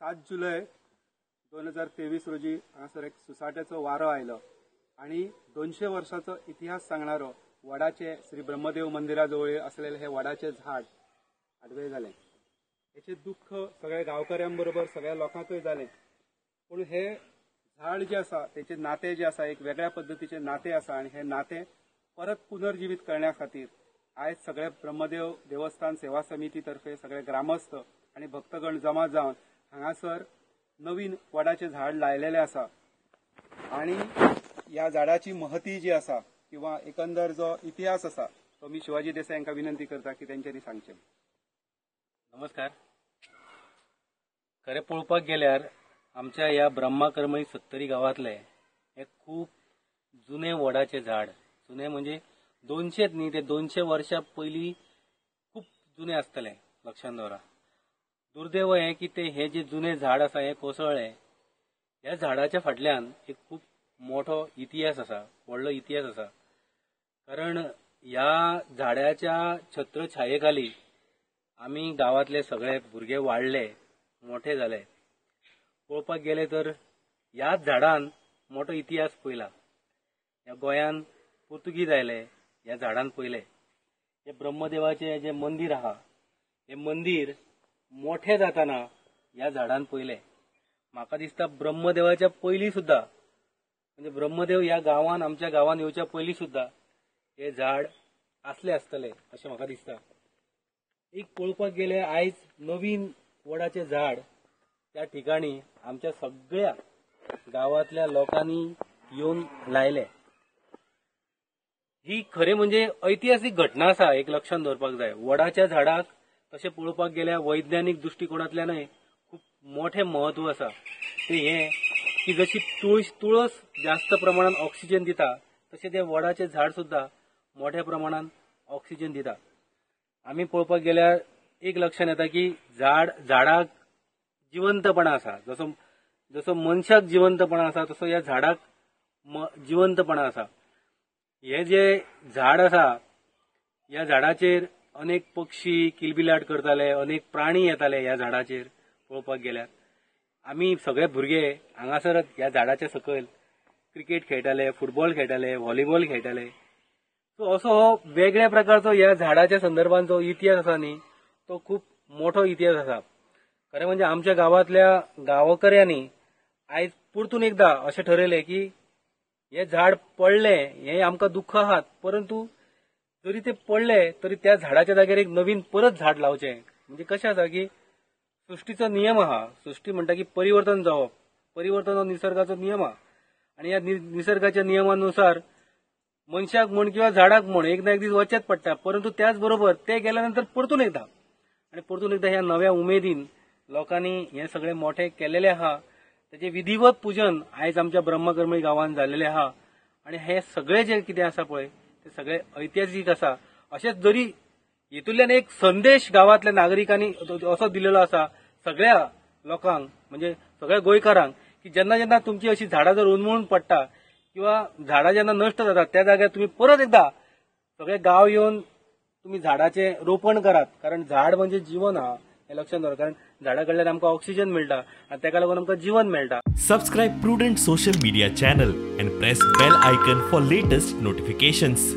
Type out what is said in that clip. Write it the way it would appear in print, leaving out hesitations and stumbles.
7 जुलय 2023 रोजी हांगासर एक सुसाट्याचो वारो आयलो आनी 200 वर्सांचो इतिहास सांगणारो वडाचे श्री ब्रह्मदेव मंदिरा जवळ असलेले हे वडाचे झाड आडवे जालें. हेचें दुख्ख सगळ्या गांवकऱ्यां बरोबर सगळ्या लोकांकय जालें. पूण हे झाड जे आसा तेचे नातें जे आसा एक वेगळ्या पद्दतीचें नातें आसा आनी हे नातें परत पुनर्जिवीत करण्या खातीर आयज सगळे ब्रह्मदेव देवस्थान सेवा समिती तर्फे सगळे ग्रामस्थ आनी भक्तगण जमा जावन हांगासर नवीन वडाचें झाड लायलेलें आसा. आनी ह्या झाडाची महती जी आसा किंवा एकंदर जो इतिहास आसा तो मी शिवाजी देसाई हांकां विनंती करता की तेंच्यांनी सांगचें. नमस्कार. खरें पळोवपाक गेल्यार आमच्या ह्या ब्रह्मा करमळी सत्तरी गांवांतलें हे खूब जुने वडाचें झाड, जुने म्हणजे 200 न्ही, ते 200 वर्सां पयलीं खूब जुने आसतलें, लक्षांत दवरा. दुर्दैव हें की ते हे जे जुने झाड आसा हें कोसळ्ळें. ह्या झाडाच्या फाटल्यान एक खूब मोठो इतिहास आसा, व्हडलो इतिहास आसा. कारण ह्या झाडाच्या छत्रछाये खाली आमी गांवांतले सगळे भुरगे वाडले, मोठे जाले. पळोवपाक गेले तर ह्याच झाडान मोठो इतिहास पळयला. ह्या गोंयान पुर्तुगीज आयले, ह्या झाडान पळयले. हे ब्रह्मदेवाचें जें मंदीर आहा हें मंदीर मोठें जाताना ह्या झाडान पळयलें. म्हाका दिसता ब्रह्मदेवाच्या पयलीं सुद्दां, म्हणजे ब्रह्मदेव ह्या गांवान आमच्या गांवान येवच्या पयलीं सुद्दां हें झाड आसलें आसतलें अशें म्हाका दिसता. एक पळोवपाक गेल्यार आयज नवीन वडाचें झाड त्या ठिकाणी आमच्या सगळ्या गांवांतल्या लोकांनी येवन लायलें. ही खरें म्हणजे ऐतिहासीक घटना आसा, एक लक्षांत दवरपाक जाय. वडाच्या झाडाक तशें पळोवपाक गेल्यार वैज्ञानीक दृश्टिकोणांतल्यानय खूब मोठें म्हत्व आसा. तें हें की जशी तुळस जास्त प्रमाणान ऑक्सिजन दिता तशें तें वडाचें झाड सुद्दां मोठ्या प्रमाणान ऑक्सिजन दिता. आमी पळोवपाक गेल्यार एक लक्षांत येता की झाडाक जिवंतपणा आसा. जसो जसो मनशाक जिवंतपणा आसा तसो ह्या झाडाक जिवंतपणा आसा. हे जे झाड आसा ह्या झाडाचेर अनेक पक्षी किलबिलाट करताले, अनेक प्राणी येताले. ह्या झाडाचेर पळोवपाक गेल्यार आमी सगळे भुरगे हांगासर ह्या झाडाच्या सकयल क्रिकेट खेळटाले, फुटबॉल खेळटाले, व्हॉलीबॉल खेळटाले. सो असो हो वेगळ्या प्रकारचो ह्या झाडाच्या संदर्भान जो इतिहास आसा न्ही तो खूब मोठो इतिहास आसा. खरें म्हणजे आमच्या गांवांतल्या गांवकऱ्यांनी आयज परतून एकदां अशें ठरयलें की हें झाड पडलें हें आमकां दुख्ख आहात, परंतु जरी ते पडले तरी त्या झाडाच्या जाग्यार एक नवीन परत झाड लावचें. म्हणजे कशें आसा की सृश्टीचो नियम आहा. सृश्टी म्हणटा की परिवर्तन जावप, परिवर्तन हो निसर्गाचो नियम आहा. आनी ह्या निसर्गाच्या नियमानुसार मनशाक म्हण किंवा झाडाक म्हण एक ना एक दीस वचचेंच पडटा, परंतु त्याच बरोबर ते गेल्या नंतर परतून एकदां आनी परतून एकदां ह्या नव्या उमेदीन लोकांनी हें सगळें मोठें केलेलें आहा. तेजें विधिवत पुजन आयज आमच्या ब्रह्मकर्मळी गांवांत जाल्लेलें आहा. आनी हें सगळें जें कितें आसा पळय तें सगळें ऐतिहासीक आसा. अशेंच जरी हेतूंतल्यान एक संदेश गांवांतल्या नागरिकांनी असो दिलेलो आसा सगळ्या लोकांक, म्हणजे सगळ्या गोंयकारांक की जेन्ना जेन्ना तुमची अशी झाडां जर उन्मळून पडटा किंवा झाडां जेन्ना नश्ट जातात त्या जाग्यार तुमी परत एकदां सगळे गांव येवन तुमी झाडाचें रोपण करात. कारण झाड म्हणजे जिवन आहा हें लक्षांत दवर. कारण झाडां कडल्यान आमकां ऑक्सिजन मेळटा आनी तेका लागून आमकां जिवन मेळटा. Subscribe Prudent Social Media channel and press bell icon for latest notifications.